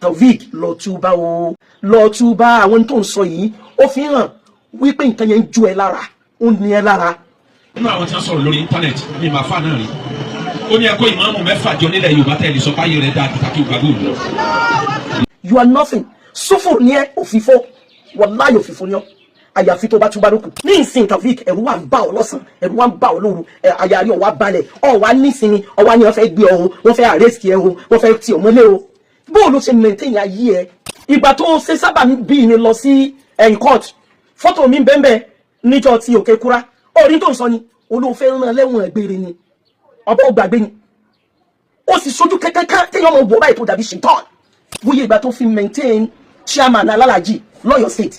Taofeek, lọ túbá o, lọ túbá. Àwọn tó ń sọ yìí, ó fi hàn wípé nǹkan yẹn ń jó ẹ lára, ó ní ẹ lára. Nínú àwọn tí wọ́n sọ̀rọ̀ lórí internet ní màfà náà rí, ó ní ẹ̀kọ́ ìmáàmù mẹ́fà jọ nílẹ̀ Yorùbá tẹ́lẹ̀ sọ báyìí rẹ̀ dáa kìtàkì gbàgbọ́ lọ. You are nothing. Sófò ní ẹ, òfìfo, wàláyé, òfìfo ní ọ, àyàfi tó bá túbá lókù. Ní ìsìn, Taofeek, ẹ̀rù wà ń bá ọ lọ́sàn, ẹ̀rù wà ń bá ọ lóru, àyà rí ọ wá balẹ̀, ọ wá nísìnyí, ọ wá ní wọ́n fẹ́ gbé ọ o, wọ́n fẹ́ arrest ẹ o, wọ́n fẹ́ tì ọ mọ́lé o. Bó o ló ṣe maintain ayé ẹ? Ìgbà tó ṣe sábà ń bí mi lọ sí ẹ̀yìn court, fọ́tò mi bẹ́ẹ̀ níjọ́ ti òkè kúrá, orí tó ń sọ ni olóòfẹ́ rán lẹ́wọ̀n ẹgbẹ̀rẹ̀ ni, ọba ò gbàgbé ni. Ó sì sojú kẹ́kẹ́kẹ́ téèyàn mọ̀ wò báyìí tó dàbí ṣètọ́n. Wúyẹ ìgbà tó fi maintain chairman alálàjì lọ́yọ̀ State,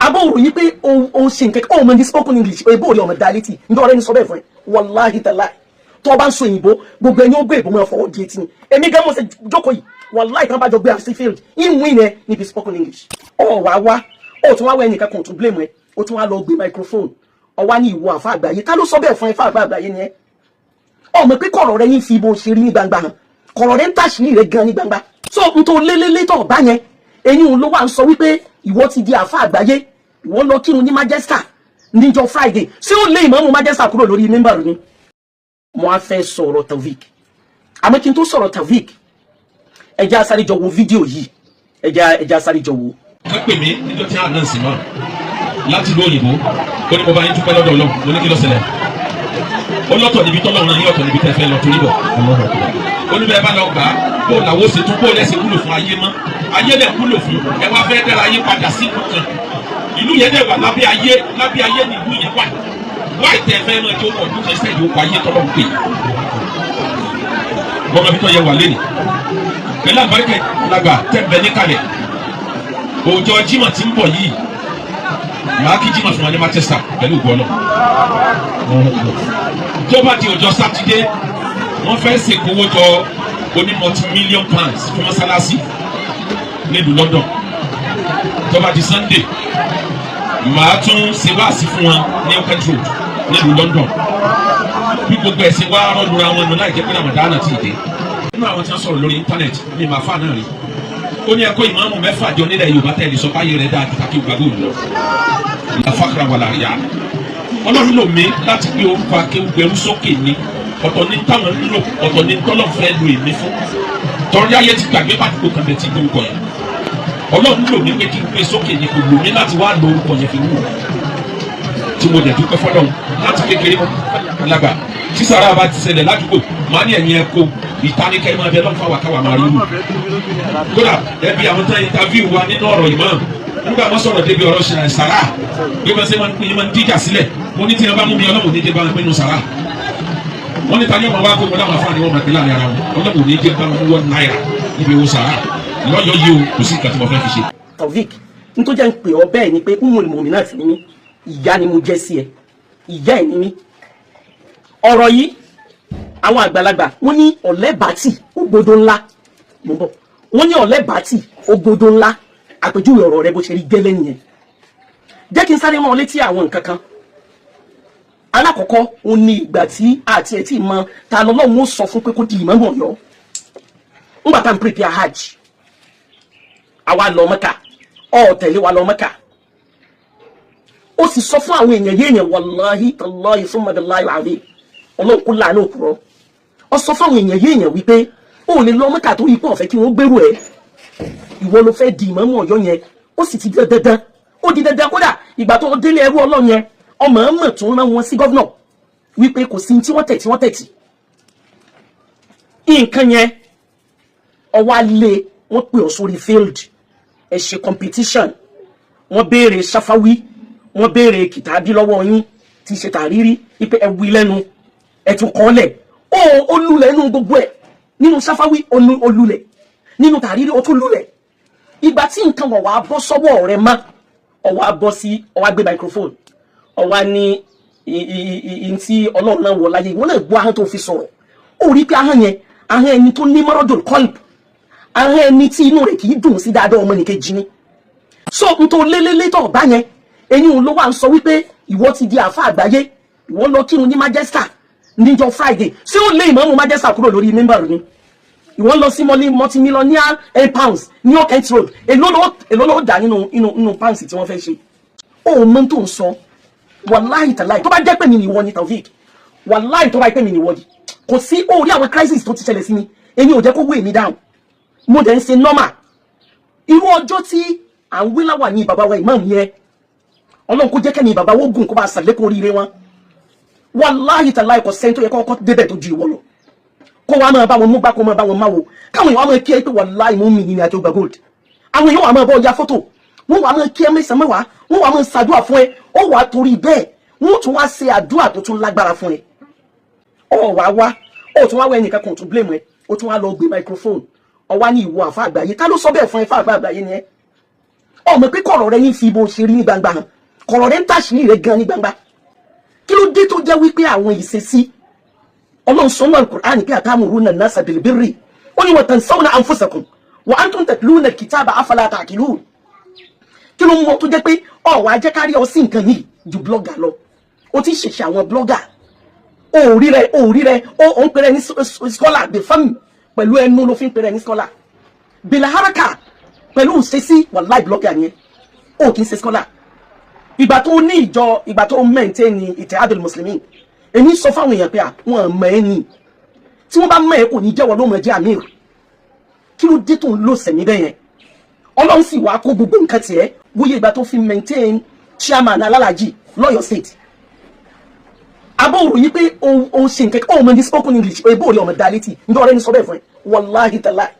abọ́ òrò yìí pé o ṣe nǹkan, ó mọ ní spoken English, èbó rẹ̀ ọmọ dá létí. Ndé ọ̀rẹ́ ni sọ bẹ́ẹ̀ fún ẹ? Wàláhì tàlá, tó o bá ń sọ òyìnbó, gbogbo ẹni ó gbé ìbò máa fọwọ́ di etí ni. Èmi gan mo ṣe jókòó yìí, wàláhì, kan bá jọ gbé àṣì field ìwìn ẹ níbi spoken English. Ọ wá wá, ó tún wá wá, ẹnìkan kan ò tún blame ẹ, ó tún wá lọ gbé microphone, ọ wá ní ìwọ àfa àgbáyé. Ká ló sọ bẹ́ẹ̀ fún ẹ? Fún àfa àgbáyé ni ẹ, ọmọ pé kọ̀rọ̀ rẹ yín fi bó ṣe rí ní gbangba hàn, kọ̀rọ̀ rẹ ń tàṣírí rẹ gan ní gbangba. So n tó lélélé tó bá yẹn, eyín ló wà ń sọ wípé ìwọ ti di àfa àgbáyé, ìwọ lọ kírun ní Manchester níjọ́ Friday. Ṣé ó lé ìmáàmù Manchester kúrò lórí mímbàrún ni? Mo á fẹ́ sọ̀rọ̀ Taofeek, àmọ́ kí n tó sọ̀rọ̀ Taofeek, ẹ jẹ́ á sáré jọ wo fídíò yìí, ẹ jẹ́ á sáré jọ wo. Ká pè mí níjọ́ tí a náà sì mọ́ láti ìlú òyìnbó, ó ní mo bá yín dúpẹ́ lọ́dọ̀ Ọlọ́run. Mo ní kí ló ṣẹlẹ̀? Ó lọ́tọ̀ níbi tọ́lọ́run náà yín, ọ̀tọ̀ níbi tẹ́ fẹ́ lọ torí bọ̀. Ó ní bẹ́ẹ̀ bá lọ gbà á, bó làwọn ṣe tún bó lẹ́sẹ̀ wúlò fún ayé mọ́, ayé lẹ̀ wúlò fún ẹ, wá fẹ́ dára ayé padà sí ìlú kan, ìlú yẹn dẹ̀ wà lábẹ́ ayé, lábẹ́ ayé ni ìlú yẹn wà. Wá ìtẹ̀ fẹ́ máa jó ọdún kẹsẹ̀ yóò kọ ayé tọ́lọ́ ń pè bọ́mọ bí tọ́ yẹ wà lẹ́nu pẹ̀lú àbáríkẹ́ lágbà tẹ̀ bẹ ní kalẹ̀. Òòjọ́ Jímọ̀ tí ń bọ̀ yìí, màá kí Jímọ̀ fún wa ní Manchester pẹ̀lú ògbọ́n náà. Tó bá di ọjọ́ Sátidé, wọ́n fẹ́ ṣèkówó jọ oní multi million pounds fún mọ́sálásí nílùú London. Tó bá di Sunday, màá tún ṣe wáàsí fún wọn ní Open Road nílùú London. Bí gbogbo ẹ̀sìn wá rọ́ọ̀lùra wọn nù láì jẹ́ pé Ramadan ti dé. Nínú àwọn tí wọ́n sọ̀rọ̀ lórí internet ní màfà náà rí, ó ní ẹ̀kọ́ ìmáàmù mẹ́fà jọ nílẹ̀ Yorùbá tẹ́lẹ̀ sọ báyìí rẹ̀ dáa kìtàkì gbàgbọ́ lọ. La fakra wala riya. Ọlọ́run lò mí láti gbé orúkọ akéwùgbẹ́rú sókè ní ọ̀tọ̀ ní táwọn ń lò, ọ̀tọ̀ ní tọ́lọ̀ fẹ́ lo èmi fún. Tọ́rí ayé ti gbàgbé pàdúgbò kan bẹ̀ tí gbórúkọ yẹn. Ọlọ́run lò mí pé kí n gbé sókè ní, kò lò mí láti wá lo orúkọ yẹn fi wù. Tí mo dẹ̀ dúpẹ́ fọlọ́run láti kékeré lágbà tí sàrà bá ti ṣẹlẹ̀ ládùúgbò, màá ní ẹ̀yìn ẹ̀kọ́ ìtaníkẹ́ máa bẹ lọ́nfà wà káwà máa rí wù. Kódà ẹbí àwọn tán interview wa nínú ọ̀rọ̀ ìmọ̀, nígbà wọn sọ̀rọ̀ débi ọ̀rọ̀ sàrà, bí wọ́n ṣe máa ń pín in, máa ń díjà sílẹ̀, mo ní tí wọ́n bá mú mi, Ọlọ́run ní jẹ́ bá wọn pinnu sàrà. Wọ́n ní ta ni ọmọ wa kó wọn láwọn afáàní wọn máa pín láàrin ara wọn. Ọlọ́run ní jẹ́ bá wọn 1 náírà níbi owó sàrà lọ́yọ̀ yìí o, kò sí nǹkan tí mo fẹ́ fi ṣe. Taofeek, n tó jẹ́ ń pè ọ́ bẹ́ẹ̀ ni pé umu ni mòmí náà ti ní mí, ìyá ni mo jẹ́ sí ẹ, ìyá ẹ̀ ní mí. Ọ̀rọ̀ yìí, àwọn àgbàlagbà wọ́n ní ọ̀lẹ́bàtì ògbódó ńlá. Mo ń bọ̀. Wọ́n ní ọ̀lẹ́bàtì ògbódó ńlá. Àpèjúwe ọ̀rọ̀ rẹ bó ṣe rí gẹ́lẹ́ nìyẹn. Jẹ́ kí n sáré mọ́ ọ létí àwọn nǹkan kan. Alákọ̀ọ́kọ́, ó ní ìgbà tí àti ẹ̀ tí mọ ta lọ́lọ́run ó sọ fún pé kó di ìmáàmù Ọ̀yọ́. Ńgbà tá n prepare hajj, àwa lọ Mẹ́kà, ọ̀ tẹ̀lé wa lọ Mẹ́kà, ó sì sọ fún àwọn èèyàn yéèyàn, wàláhí tàláhí summa billahi alazim, Ọlọ́run kó láàánú òkúrọ́, ó sọ fún àwọn èèyàn yéèyàn wípé ó lè lọ Mẹ́kà torí pé ó fẹ́ kí wọ́n gbèrú ẹ̀, ìwọ ló fẹ́ di ìmáàmù Ọ̀yọ́ yẹn. Ó sì ti di dandan, ó di dandan. Kódà ìgbà tó délé ẹrú Ọlọ́run yẹn, ọmọ ọmọ tó rán wọn sí governor wípé kò sí tí wọ́n tẹ̀ tí wọ́n tẹ̀ tì nǹkan yẹn. Ọwọ́ alẹ́ wọ́n pè ọ́ sórí field, ẹ ṣe competition, wọ́n béèrè ṣáfáwí, wọ́n béèrè kìtàbí lọ́wọ́ yín tí ṣe tàrírí wípé ẹ wí lẹ́nu, ẹ tún kọ́ lẹ̀, ó lulẹ̀ nínú gbogbo ẹ̀. Nínú ṣáfáwí, ó lulẹ̀, nínú tàrírí, ó tún lulẹ̀. Ìgbà tí nǹkan wọ̀ wá bọ́ sọ́wọ́ rẹ mọ́, ọwọ́ á bọ́ sí, ọwọ́ á gbé microphone, ọwọ́ á ní ìyìn tí Ọlọ́run náà wọ̀ láyé. Ìwọ náà gbọ́ ahọ́n tó fi sọ̀rọ̀, ó rí pé ahọ́n yẹn, ahọ́n ẹni tó ní maradul qalb, ahọ́n ẹni tí inú rẹ̀ kì í dùn sí dáadáa ọmọnìkejì ni. So n tó lélélé tó bá yẹn, eyín òun ló wà ń sọ wípé ìwọ ti di àfa àgbáyé, ìwọ lọ kírun ní Manchester níjọ́ Friday. Ṣé ó lé ìmáàmù Manchester kúrò lórí mímbàrún ni? Ìwọ ń lọ sí multimillionaire pounds ní Kent Road. Èló ló dà nínú pounds tí wọ́n fẹ́ ṣe? Ó mọ tó ń sọ. Wàláhì tàláì, tó bá jẹ́ pé mi nìwọ ni, Taofik, wàláhì, tó bá jẹ́ pé mi nìwọ ni, kò sí orí àwọn crisis tó ti ṣẹlẹ̀ sí mi, èmi ò jẹ́ kó weigh mi down. Mo dẹ̀ ń ṣe normal. Irú ọjọ́ tí à ń wí láwà ní bàbá wa ìmáàmù yẹn, Ọlọ́run kó jẹ́ kẹ́ni bàbá wọ́n gùn, kó bá ṣàlékún oríire wọn. Wàláhì tàláì, kò sẹ́ni tó yẹ kọ́kọ́ débẹ̀ tó ju ìwọ lọ, kó wa máa bá wọn mú gbá, kó máa bá wọn máa wò, káwọn èèyàn wá máa kí ẹ pé wàláhì, mú mi ní àti ọgbà gold. Àwọn èèyàn wà máa bọ́ ya fọ́tò, wọ́n wà máa kí ẹ mẹ́sàn-án mẹ́wàá, wọ́n wà máa ṣàdúrà fún ẹ. Ó wà torí bẹ́ẹ̀, wọ́n tún wá ṣe àdúrà tó tún lágbára fún ẹ. Ó wà wá, ó tún wá wọ ẹnìkan kan tún blame ẹ. Ó tún wá lọ gbé microphone, ó wá ní ìwọ àfa àgbáyé. Ká ló sọ bẹ́ẹ̀ fún ẹ? Fún àfa àgbáyé ni ẹ. Ọmọ pé kọ̀rọ̀ rẹ yín fi bó ṣe rí ní gbangba hàn, kọ̀rọ̀ rẹ ń tàṣírí rẹ gan ní gbangba. Kí ló dé tó jẹ́ wípé àwọn ìṣesí Ọlọ́run sọ náà Al-Qur'an pé atamuruna an-nasa bil-birri, ó ní wa tansawna anfusakum wa antum tatluna al-kitaba afala ta'qilun? Kí ló mú ọ tó jẹ́ pé ọ̀wọ́ ajẹ́ kárí ọ sí nǹkan yìí ju blogger lọ? Ó ti ṣẹ̀ṣẹ̀ àwọn blogger, òórí rẹ, òórí rẹ, ó ń pèrè ní scholar the fam. Pẹ̀lú ẹnu ló fi ń pèrè ní scholar, bìlà haraka pẹ̀lú ìṣesí. Wàláì, blogger yẹn, ó kì í ṣe scholar. Ìgbà tó ní ìjọ, ìgbà tó maintain Ittihadul Muslimin, èmi sọ fáwọn èèyàn pé àwọn mọ̀ ẹ́ ni. Tí wọ́n bá mọ̀ ẹ́, kò ní jẹ́wọ́ ló mọ̀ jẹ́ amir. Kí ló dé tó ń lò sẹ̀mí bẹ́ẹ̀ yẹn? Ọlọ́run sì wá kó gbogbo nǹkan tiẹ̀ wóye. Ìgbà tó fi maintain chairman alálàjì lọ́yọ̀ State, abó rò yí pé o ṣe nǹkan. Ó mọ ní spoken English, èbó rí ọmọ dá létí. Ǹjọ́ ọ̀rẹ́ ní sọ bẹ́ẹ̀ fún ẹ? Wàláhì tàlá,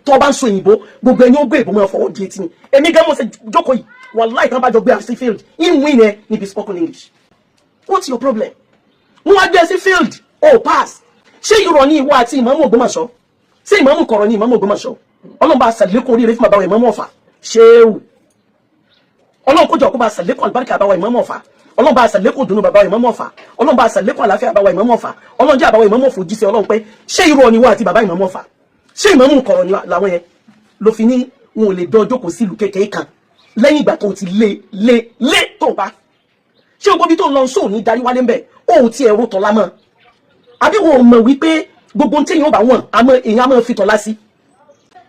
tó o bá ń sọ òyìnbó, gbogbo ẹni ó gbé ìbò máa fọwọ́ di etí ni. Èmi gan mo ṣe jókòó yìí, wàláhì, tán bá jọ gbé àti field ìwìn yẹn níbi spoken English. What's your problem? Wọ́n wá gbé sí field, ó pass. Ṣé irọ́ ní ìwọ àti ìmáàmù Ògbómọ̀ṣọ́? Ṣé ìmáàmù kọ̀rọ̀ ní ìmáàmù Ògbómọ̀ṣọ́? Ọlọ́run bá ṣàlékún oríire fún bàbá wa ìmáàmù Ọ̀fà ṣéwù. Ọlọ́run kójọ kó bá ṣàlékún àlùbáríkà bàbá wa ìmáàmù Ọ̀fà. Ọlọ́run bá ṣàlékún dùnú bàbá wa ìmáàmù Ọ̀fà. Ọlọ́run bá ṣàlékún àlàáfíà bàbá wa ìmáàmù Ọ̀fà. Ọlọ́run jẹ́ àbáwá ìmáàmù Ọ̀fà òjíṣẹ́ Ọlọ́run pé. Ṣé irọ́ ni wọ́n àti bàbá ìmáàmù Ọ̀fà? Ṣé ìmáàmù kọ̀rọ̀ ni làwọn yẹn ló fi ní wọn ò lè dán jókòó sílùú kékeré kan lẹ́yìn ìgbà tó ti lé lé lé tó bá ṣé o gbóbi tó ń lọ sóò ní darí wálé ń bẹ̀? Ó ti ẹ̀rọ tọ́lá mọ́, àbí wọn ò mọ̀ wípé gbogbo ohun téèyàn bá wọ̀n àmọ́ èèyàn á máa fi tọ́lá sí?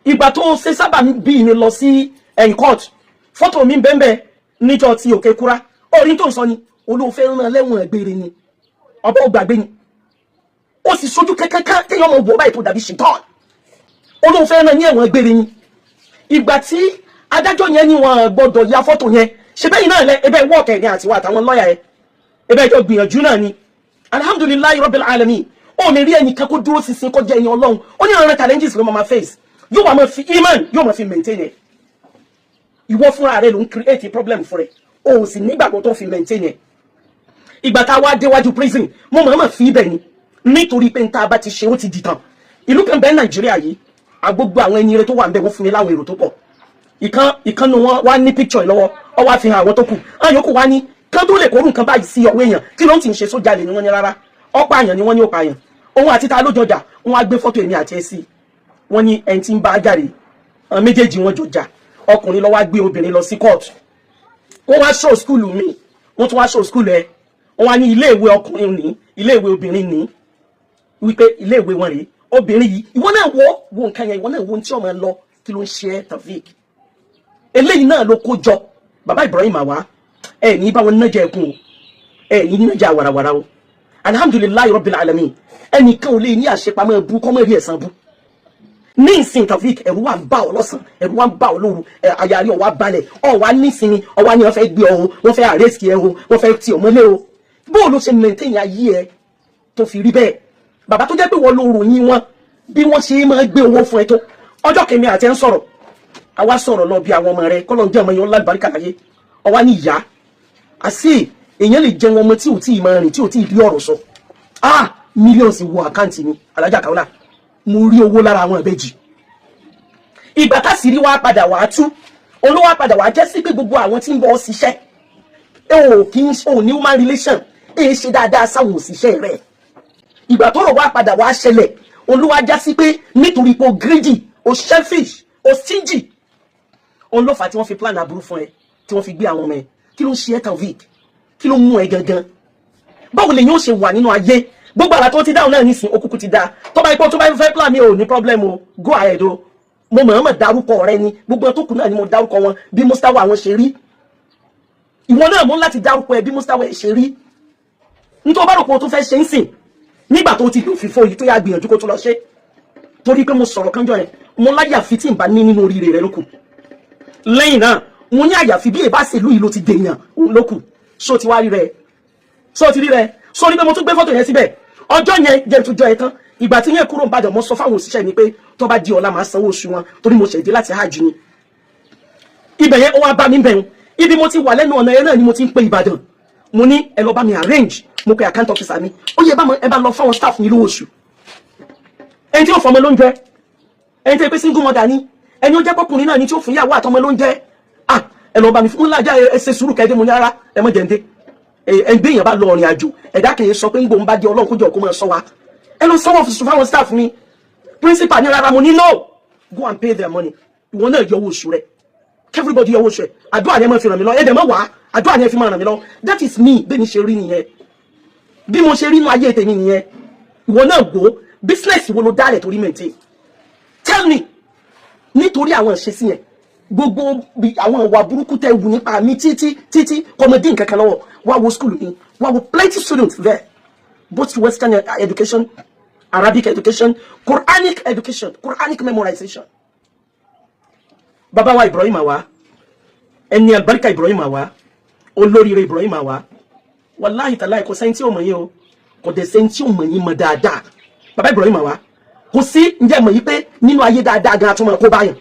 Ìgbà tó ṣe sábà bí mi lọ sí ẹ̀yìn court, fọ́tò mi bẹ́ẹ̀ níjọ́ ti òkè kúrá. Orí tó ń sọ ni olóòfẹ́ rán lẹ́wọ̀n gbére ni. Ọba ò gbàgbé ni, ó sì sojú kẹ́kẹ́kẹ́ téèyàn mọ̀ wọ́ báyìí tó dàbí ṣìtọ́n. Olóòfẹ́ rán ní ẹ̀wọ̀n gbére ni. Ìgbà tí adájọ́ yẹn ní wọn gbọ́dọ̀ ya fọ́tò yẹn, ṣe bẹ́yìn náà lẹ ebe wọ́ọ̀kẹ̀ ní àtiwọ́ àtàwọn lọ́ọ̀yà ẹ ebe ìjọ gbìyànjú náà ni. Alhamdulillahi rabbil alamin. Ó lè rí ẹnìkan kó dúró ṣinṣin, kó jẹ́ ẹni Ọlọ́run, ó ní àwọn challenges ló máa face, yóò wá máa fi iman, yóò máa fi maintain ẹ̀. Ìwọ fúnra rẹ ló ń create problem fún rẹ, o ò sì nígbàgbọ́ tó fi maintain ẹ̀. Ìgbà tá a wá déwájú prison, mo máa ma fi ibẹ̀ ni, nítorí pé n tá a bá ti ṣe, ó ti dìtàn. Ìlú kan bẹ́ẹ̀, Nàìjíríà yìí, agbogbo àwọn ẹni rẹ tó wà ń bẹ, wọ́n fún mi láwọn èrò tó pọ̀. Ìkan ìkànnì wọn wá ní picture lọ́wọ́, ọ wá fi hàn àwọn tó kù. Àwọn yòókù wá ní kán tó lè kóró nǹkan báyìí sí ọwọ́ èèyàn, kí ló ń tì ń ṣe? Sójà lè ní wọ́n ní rárá, ọ̀pọ̀ àyàn ni wọ́n ní ó pààyàn. Òun àti ta ló jọjà? Wọ́n á gbé fọ́tò èmi àti ẹ sí. Wọ́n ní ẹni tí ń bá jáde, àwọn méjèèjì wọn jọ jà. Ọkùnrin ló wá gbé obìnrin lọ sí court. Wọ́n wá show school mi, wọ́n tún wá show school ẹ. Wọ́n wá ní iléèwé ọkùnrin ní, iléèwé obìnrin ní, wípé iléèwé wọn rèé, obìnrin yìí. Ìwọ náà wo wo nǹkan yẹn, ìwọ náà wo ohun tí ọmọ ẹ lọ. Kí ló ń ṣe ẹ́, Taofik? Eléyìí náà ló kó jọ bàbá Ibrahim. Àwa ẹ ní báwọn nájà ẹkún o, ẹ ní nájà wàràwàrà o. Alhamdulillahi rabbil alamin. Ẹnìkan ò lè ní àṣepamọ́ ẹbú kọ́mọ́ rí ẹ̀san bú ní ìsìn. Taofik, ẹ̀rù wà ń bá ọ lọ́sàn, ẹ̀rù wà ń bá ọ lóru, àyà rí ọwà balẹ̀, ọwà nísìnyí, ọwà ni wọ́n fẹ́ gbé ọ o, wọ́n fẹ́ arrest ẹ o, wọ́n fẹ́ tì ọ mọ́lé o. Bó ló ṣe maintain ayé ẹ tó fi rí bẹ́ẹ̀? Bàbá tó jẹ́ pé wọ́n ló ròyìn wọn bí wọ́n ṣe máa gbé owó fún ẹ tó, ọjọ́ kẹmi àti ẹ ń sọ̀rọ̀, àwa sọ̀rọ̀ lọ bí àwọn ọmọ rẹ kọ́lọ́ ń jẹ́ ọmọ yẹn lálùbáríkà láyé. Ọwá ní ìyá àṣì èèyàn lè jẹun ọmọ tí ò tí ì máa rìn, tí ò tí ì rí ọ̀rọ̀ sọ. Ah, millions wọ account mi. Alájà Kaola, mo rí owó lára àwọn ìbejì. Ìgbà tásìrí wá padà wàá tú, olówó padà wàá jẹ́ sí pé gbogbo àwọn tí ń bọ́ ṣiṣẹ́ ẹ ò kí ń ò ní human relation ẹ ṣe dáadáa sáwọn òṣìṣẹ́ rẹ̀. Ìgbà tó rọ̀ wá padà wàá ṣẹlẹ̀, olówó já sí pé nítorí pé o greedy, o selfish, o stingy, òun ló fà á tí wọ́n fi plan aburú fún ẹ, tí wọ́n fi gbé àwọn ọmọ ẹ. Kí ló ń ṣe ẹ́, Taofik? Kí ló mú ẹ gangan? Báwo lèyàn ó ṣe wà nínú ayé Gbogbo àrà tó ti dáhùn náà nísìn, òkùnkùn ti dáa. Tó bá ipò tó bá fẹ́ plan mi, ò ní problem o, go ahead o. Mo mọ̀ọ́mọ̀ dárúkọ rẹ ni. Gbogbo tó kù náà ni mo dárúkọ wọn bí mustawa àwọn ṣe rí. Ìwọ náà mo ń láti dárúkọ ẹ bí mustawa ẹ ṣe rí. Nítorí bá rò pé o tún fẹ́ ṣe ń sìn nígbà tó ti dùn fífo yìí, tó yá, gbìyànjú kó tó lọ ṣe, torí pé mo sọ̀rọ̀ kánjọ yẹn, mo láyàfi tí n bá ní nínú oríire rẹ lókù. Lẹ́yìn náà, mo ní àyàfi bí èbá ṣèlú yìí ló ti dèèyàn lókù. So ti wá rí rẹ, so ti rí rẹ, so rí pé mo tún gbé fọ́tò yẹn síbẹ̀ ọjọ́ yẹn jẹ́ tún jọ ẹ tán. Ìgbà tí yẹn kúrò ń bàdàn, mo sọ fáwọn òṣìṣẹ́ mi pé tó bá di ọ̀la, màá sanwó oṣù wọn, torí mo ṣẹ̀dé láti hajj ni. Ibẹ̀ yẹn, ó wá bá mi bẹ̀rù. Ibi mo ti wà lẹ́nu ọ̀nà yẹn náà ni mo ti ń pe Ìbàdàn. Mo ní ẹ lọ bá mi arrange. Mo pe account officer mi, ó yẹ ẹ bá lọ fáwọn staff mi lówó oṣù. Ẹni tí ó fọmọ lóúnjẹ, ẹni tí ó pé single mother ni, ẹni ó jẹ́ pọ́kùnrin náà ni tí ó fún ìyàwó àtọmọ lóúnjẹ. Ah, ẹ lọ bá mi fún ńlájà. Ẹ ṣe sùúrù kẹ́ẹ́dé. Mo ní ara ẹ mọ̀ jẹ́ǹde. Ẹ gbé èèyàn bá lọ ọ̀rìn àjò, ẹ̀dá kìí sọ pé ń gbòǹ bá di. Ọlọ́run kójọ kó máa sọ wa. Ẹ lọ sanwó fún fáwọn staff mi. Principal ní rárá. Mo ní no, go and pay their money. Ìwọ náà yọ owó oṣù rẹ, everybody yọ owó oṣù ẹ. Àdúrà ni ẹ máa fi ràn mí lọ. Ẹ dẹ̀ mọ́ wá, àdúrà ni ẹ fi máa ràn mí lọ. That is me. Bí mi ṣe rí nìyẹn, bí mo ṣe rí inú ayé tèmi nìyẹn. Ìwọ náà gbó business wo ló dálẹ̀ torí maintain? Tell me. Nítorí àwọn ìṣesí yẹn, gbogbo àwọn ìwà burúkú tẹ wù nípa mi títí títí, kọmọdé nǹkan kan lọ́wọ́. Wá wo school mi, wá wo plenty students there, both Western education, Arabic education, Quranic education, Quranic memorization. Bàbá wa Ibrahim àwa ẹni albarika, Ibrahim àwa olóríire, Ibrahim àwa, wàláhì tàláì, kò sẹ́ni tí ò mọ̀ yín o, kò dẹ̀ sẹ́ni tí ò mọ̀ yín mọ̀ dáadáa. Bàbá Ibrahim àwa, kò sí. Ǹjẹ́ mọ̀ yín pé nínú ayé dáadáa gan atúmọ̀ kó báyàn?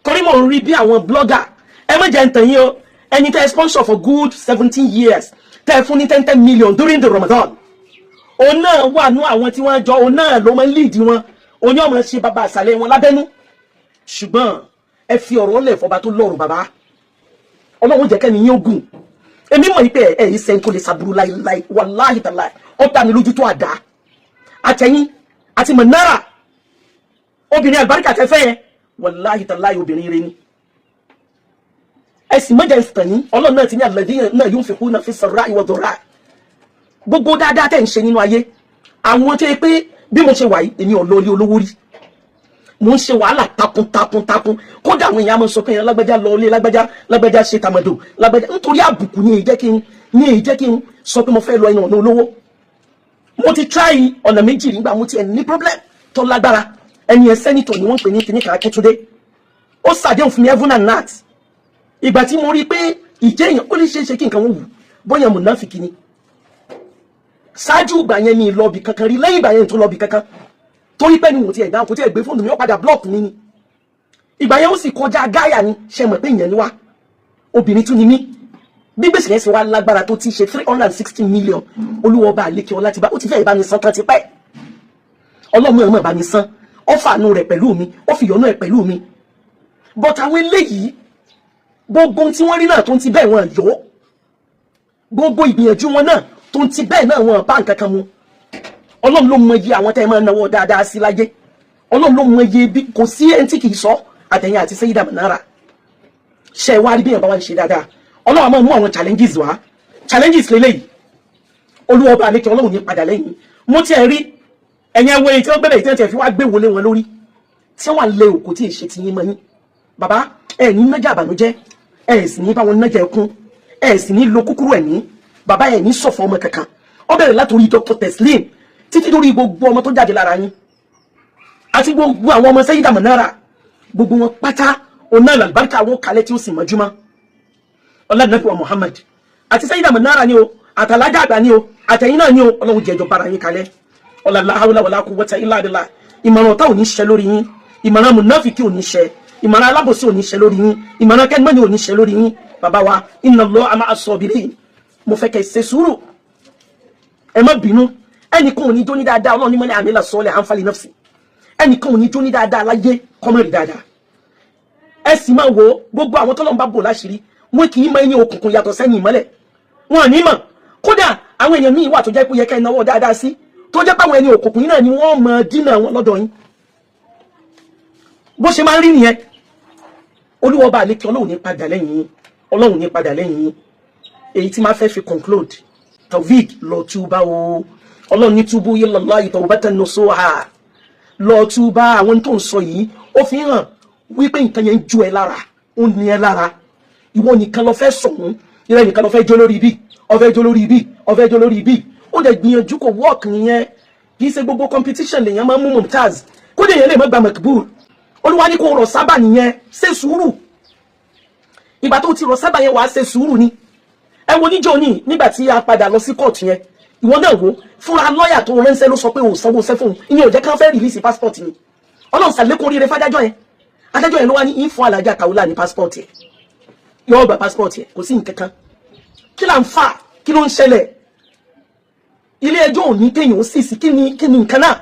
Torí mò ń rí bí àwọn blogger, ẹ má jẹ́ ń tàn yín o. Ẹni tẹ́ ẹ sponsor for good 17 years, tẹ́ ẹ fún ní 10 10 million during the Ramadan, òun náà wà nú àwọn tí wọ́n jọ, òun náà ló máa ń lead wọn, òun yóò máa ṣe bàbá àṣàlẹ̀ wọn lábẹ́nú. Ṣùgbọ́n ẹ fi ọ̀rọ̀ lẹ̀ fọba tó lọ́rùn. Bàbá, Ọlọ́run jẹ́ kẹ́ni yín ogun. Èmi mọ̀ yìí pé ẹ yìí sẹ́ni tó lè ṣàbúrú láíláí. Wàláhì tàláì, ó dá mi lójú tó àdá àtẹ̀yìn àti Mọ̀nára, obìnrin àlùbáríkà tẹ́ fẹ́ yẹn. Wàláhì tàláì, obìnrin rẹ ni. Ẹ sì mọ́jà ìsìtàn yín. Ọlọ́run náà ti ní alladhina yunfiquna fi sarra'i wa dharra'i. Gbogbo dáadáa tẹ́ ń ṣe nínú ayé, àwọn tó yẹ pé bí mo ṣe wà yìí, èmi ò lọ ilé olówó rí. Mo ń ṣe wàhálà takun takun takun. Kódà àwọn èèyàn máa sọ pé lágbájá lọ ilé lágbájá, lágbájá ṣe tàmọ̀dò, lágbájá. Nítorí àbùkù ní èyí jẹ́ kí n ní èyí jẹ́ kí n sọ pé mo fẹ́ lọ ẹnu ọ̀nà olówó. Mo ti try ọ̀nà méjì nígbà mo ti ẹ̀ ní problem tó lágbára. Ẹni ẹ senator ni wọ́n ń pè ní kìnìkan Akíntúndé. Ó ṣàdéhùn fún mi heaven and earth. Ìgbà tí mo rí pé ìjẹ́ èèyàn ó lè ṣeé ṣe kí nǹkan wọn wù bóyá mùnáfìkì ni. Ṣáájú ìgbà yẹn mi lọ bì kankan rí. Lẹ́yìn ìgbà yẹn tó lọ bì kankan, torí pé ni wò ti ẹ̀dá kò tí ẹ̀ gbé fóònù mi, ó padà block mi ni. Ìgbà yẹn ó sì kọjá gáyà ni. Ṣe mọ̀ pé ìyẹn ni wá, obìnrin tún ni mí. Bí gbèsè yẹn sì wá lágbára tó ti ṣe 360 million, Olúwa ọba àlékè ọlá ti bá ó ti fẹ́ ìbá mi san tán ti pẹ́. Ọlọ́mọ ẹ̀mọ́ ìbá mi san, ó fàánú rẹ̀ pẹ̀lú mi, ó fi ìyọ́nú ẹ̀ pẹ̀lú mi. But àwọn eléyìí, gbogbo ohun tí wọ́n rí náà, tó ń ti bẹ́ẹ̀ wọn yọ, gbogbo ìgbìyànjú wọn náà, tó ń ti bẹ́ẹ̀ náà wọn bá nǹkan kan mu. Ọlọ́run ló mọ iye àwọn tẹ́ ẹ máa náwó dáadáa sí láyé. Ọlọ́run ló mọ iye bí kò sí ẹni tí kì í sọ àtẹ̀yìn àti Sayyida Manara. Ṣe wá rí bí èèyàn bá wá ń ṣe dáadáa, Ọlọ́run á máa mú àwọn challenges wá. Challenges lélẹ́yìí. Olúwa ọba àlekè, Ọlọ́run ní padà lẹ́yìn. Mo tiẹ̀ rí ẹ̀yìn ẹ̀wọ̀ èyí tí wọ́n gbẹ́bẹ̀ tí wọ́n ti fi wá gbé wọlé wọn lórí, tí wọ́n lé òkú tí ì ṣe ti yín mọ́ yín. Bàbá, ẹ̀ ní nájà àbànújẹ́, ẹ̀ sì ní bá wọn nájà ẹkún, ẹ̀ sì ní lo kúkúrú ẹ̀mí. Bàbá, ẹ̀ ní ṣọ̀fọ̀ ọmọ kankan. Ó bẹ̀rẹ̀ látòrí Dr. Teslim títí dórí gbogbo ọmọ tó jáde lára yín àti gbogbo àwọn ọmọ Sayyida Manara, gbogbo wọn pátá ọ̀nà àlùbáríkà wọn kalẹ̀ tí ó sì mọ́júmọ́. Ọlọ́dúnrún wa Muhammad àti Sayyida Manara ni o, àtàlájà àgbà ni o, àtẹ̀yìn náà ni o. Ọlọ́run jẹ́jọ́ bára yín kalẹ̀. Ọ̀làlá hawla wàlá quwwata illa billah. Ìmọ̀ràn ọ̀tá ò ní ṣẹ lórí yín, ìmọ̀ràn mùnáfíkì ò ní ṣẹ, ìmọ̀ràn alábòsí ò ní ṣẹ lórí yín, ìmọ̀ràn kẹ́gbẹ́ni ò ní ṣẹ lórí yín. Bàbá wa, inna Allaha ma'a sabirin. Mo fẹ́ kẹ́ ṣe sùúrù, ẹ má bínú. Ẹnìkan ò ní jó ní dáadáa. Ọlọ́run ní man amila salihan fali nafsi. Ẹnìkan ò ní jó ní dáadáa láyé kọ́mọ̀rì dáadáa. Ẹ sì máa wo gbogbo àwọn tọ́lọ́run bá bò láṣìírí, wọn kì í mọ ẹyin òkùnkùn yàtọ̀ sẹ́yìn ìmọ́lẹ̀. Wọn ò ní mọ̀. Kódà àwọn èèyàn míì wà tó jẹ́ pé yẹ ká ẹ náwó dáadáa sí, tó jẹ́ pé àwọn ẹni òkùnkùn yìí náà ni wọ́n mọ dínà wọn lọ́dọ̀ yín. Bó ṣe máa ń rí nìyẹn. Olúwa ọba àlékè, Ọlọ́run ní padà lẹ́yìn yín, Ọlọ́run ní padà lẹ́yìn yín. Èyí tí máa fẹ́ fi conclude, Taofeek, lọ túbá o. Ọlọ́run ní tubu ilallahi tawbatan nasuha. Lọ túbá. Àwọn tó ń sọ yìí, ó fi hàn wípé nǹkan yẹn ń ju ẹ lára, ó ní ẹ lára. Ìwọ nìkan lọ fẹ́ sọ̀hún, ìrẹ́ nìkan lọ fẹ́ jó lórí ibi, ó fẹ́ jó lórí ibi, ó fẹ́ jó lórí ibi. Ó dẹ̀ gbìyànjú, kò work nìyẹn. Kì í ṣe gbogbo competition lèèyàn máa ń mú mumtaz, kódé èèyàn lè má gba makbul. Olúwa ní kó rọ̀ sábà nìyẹn. Ṣe sùúrù. Ìgbà tó ti rọ̀ sábà yẹn, wàá ṣe sùúrù ni. Ẹ wo níjọ́ ní nígbà tí a padà lọ sí kóòtù yẹn, ìwọ náà wo fúnra lọ́ọ̀yà tó ránṣẹ́ ló sọ pé ò sanwó sẹ́fún. Ìyẹn ò jẹ́ ká fẹ́ release passport ni. Ọlọ́run ṣàlékún oríire fádájọ́ yẹn. Adájọ́ yẹn ló wá ní ìfún alájà Kaola ní passport yẹn, yóò gba passport yẹn, kò sí nǹkan kan. Kí là ń fà? Kí ló ń ṣẹlẹ̀? Ilé ẹjọ́ ò ní kéèyàn ó sì sí. Kí ni nǹkan náà?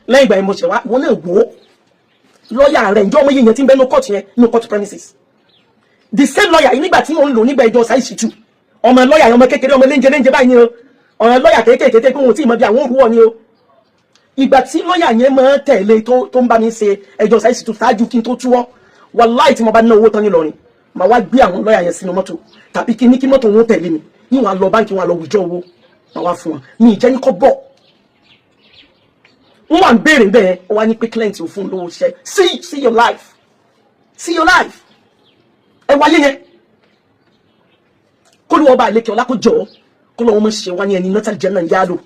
Lẹ́yìn ìgbà yẹn, mo ṣẹ̀ wá. Ìwọ náà wò ó, lọ́ọ̀yà rẹ̀, ǹjọ́ ọmọ yẹn tí ń bẹ ní court yẹn, ní court premises, the same lawyer yìí, nígbà tí mò ń lò nígbà ẹjọ́ Saheed Shittu, ọmọ lọ́ọ̀yà yẹn, ọmọ kékeré, ọmọ léńjẹ léńjẹ báyìí ni o, ọmọ lọ́ọ̀yà kéékèèké pé wọn ò tí ì mọ bí àwọn òrùwọ̀ ni o. Ìgbà tí lọ́ọ̀yà yẹn máa tẹ̀lé tó ń bá mi ṣe ẹjọ́ Saheed Shittu ṣáájú kí n tó túwọ́, wàláì, tí mo bá ná owó tán nílọrin, màá wá gbé àwọn lọ́ọ̀yà yẹn sínú mọ́tò tàbí kí ní kí mọ́tò wọn tẹ̀lé mi, níwọ̀n á lọ báńkì, wọn á lọ wùjọ owó, màá wá fún wọn. Mi ìjẹ́ ní kọ́ bọ̀. Wọ́n wà ń béèrè bẹ́ẹ̀, ó wá ní pé client ò fún lówó iṣẹ́. See your life, see your life. Ẹ wáyé yẹn, kó ló wọ́n bá àlékè ọlá, kó jọ kó lọ́wọ́ mọ̀ ṣe wá ní ẹni nọ́tàlì jẹ́ náà yá lò.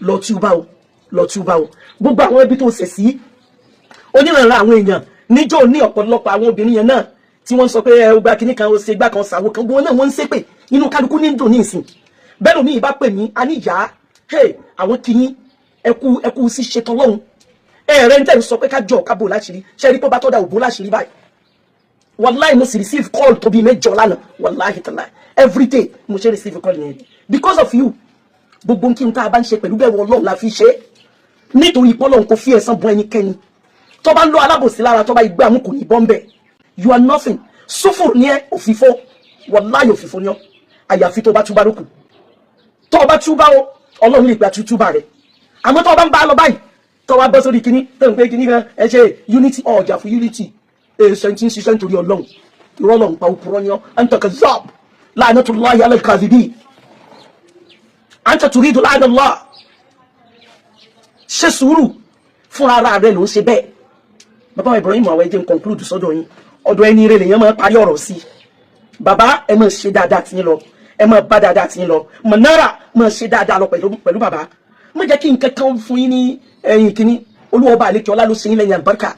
Lọ túbà o, lọ túbà o. Gbogbo àwọn ẹbí tó ṣẹ̀ sí, onírànlá àwọn èèyàn níjọ́ ní ọ̀pọ̀lọpọ̀ àwọn obìnrin yẹn náà tí wọ́n sọ pé ẹ gba kinní kan, ó ṣe gbá kan, ṣàwo kan, gbogbo náà wọ́n ń ṣépè. Inú kálukú ní dùn ní ìsìn. Bẹ́ẹ̀ lómi ìbá pè mí, a ní ìyá, hey, àwọn kìíní, ẹkú ẹkú sí ṣetán lọ́hùn. Ẹ rẹ ń tẹ̀ ń sọ pé ká jọ ká bò láṣìírí. Ṣe rí pé bá tọ́da òbó láṣìírí báyìí? Wàláì, mo sì receive call tó bí 8 lánàá. Wàláì tàlá, every day mo ṣe receive call yẹn because of you. Gbogbo kí n tá a bá ń ṣe, pẹ̀lú bẹ̀rù Ọlọ́run la fi ṣe é, nítorí pọ́lọ́run kò fi ẹ̀san bọ́ ẹnikẹ́ni tó bá ń lọ alábòsí lára, tó bá igbá mú, kò ní bọ́m̀bẹ̀. You are nothing. Sufur ní ẹ, òfìfo. Wàláì, òfìfo ní ọ, àyàfi tó bá túbá lókù. Tó bá túbá o, Ọlọ́run lè gba tútúbà rẹ̀. Àmọ́ tó bá ń bá lọ báyìí, tó wá bọ́ sórí kinní tó ń pé kinní kan, ẹ ṣe unity, ọjà fún unity, èso tí ń ṣiṣẹ́ nítorí Ọlọ́run, irọ́ lọ́n pa, òpùrọ́ ni ọ́. Anta kazzab, la'natullahi ala al-kadhibin. Anta turidu la'na Allah. Ṣe sùúrù, fúnra ara rẹ ló ń ṣe bẹ́ẹ̀. Bàbá Ibrahim, àwọn ẹjẹ ń conclude sọ́dọ̀ yín. Ọ̀dọ̀ ẹni rẹ lèyàn máa parí ọ̀rọ̀ sí. Bàbá, ẹ máa ṣe dáadáa tí yín lọ, ẹ máa bá dáadáa tí yín lọ. Mọ̀nára, máa ṣe dáadáa lọ pẹ̀lú bàbá. Má jẹ́ kí nǹkan kan fún yín ní ẹ̀yìn kínní. Olúwa ọba àlekè ọlá ló ṣe yín lẹ́yìn àlùbáríkà,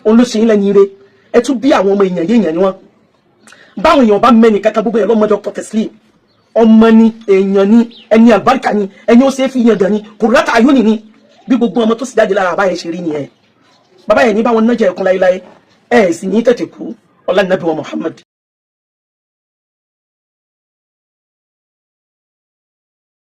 òun ló ṣe yín lẹ́yìn ire. Ẹ tún bí àwọn ọmọ èèyàn yéèyàn ni wọ́n. Báwọn èèyàn bá mẹ́ni kankan, gbogbo ẹ̀ lọ́mọ Dr. Teslim, ọmọ ni, èèyàn ni, ẹni àlùbáríkà ni, ẹni ó ṣe é fi yàn gàn ni, kò rákà ayóni ni. Bí gbogbo ọmọ tó sì jáde lára àbáyé ṣe rí nìyẹn. Bàbá yẹn ní báwọn nájà ẹkún láéláé, ẹ sì ní tètè kú. Ọlá nàbí wa Muhammad.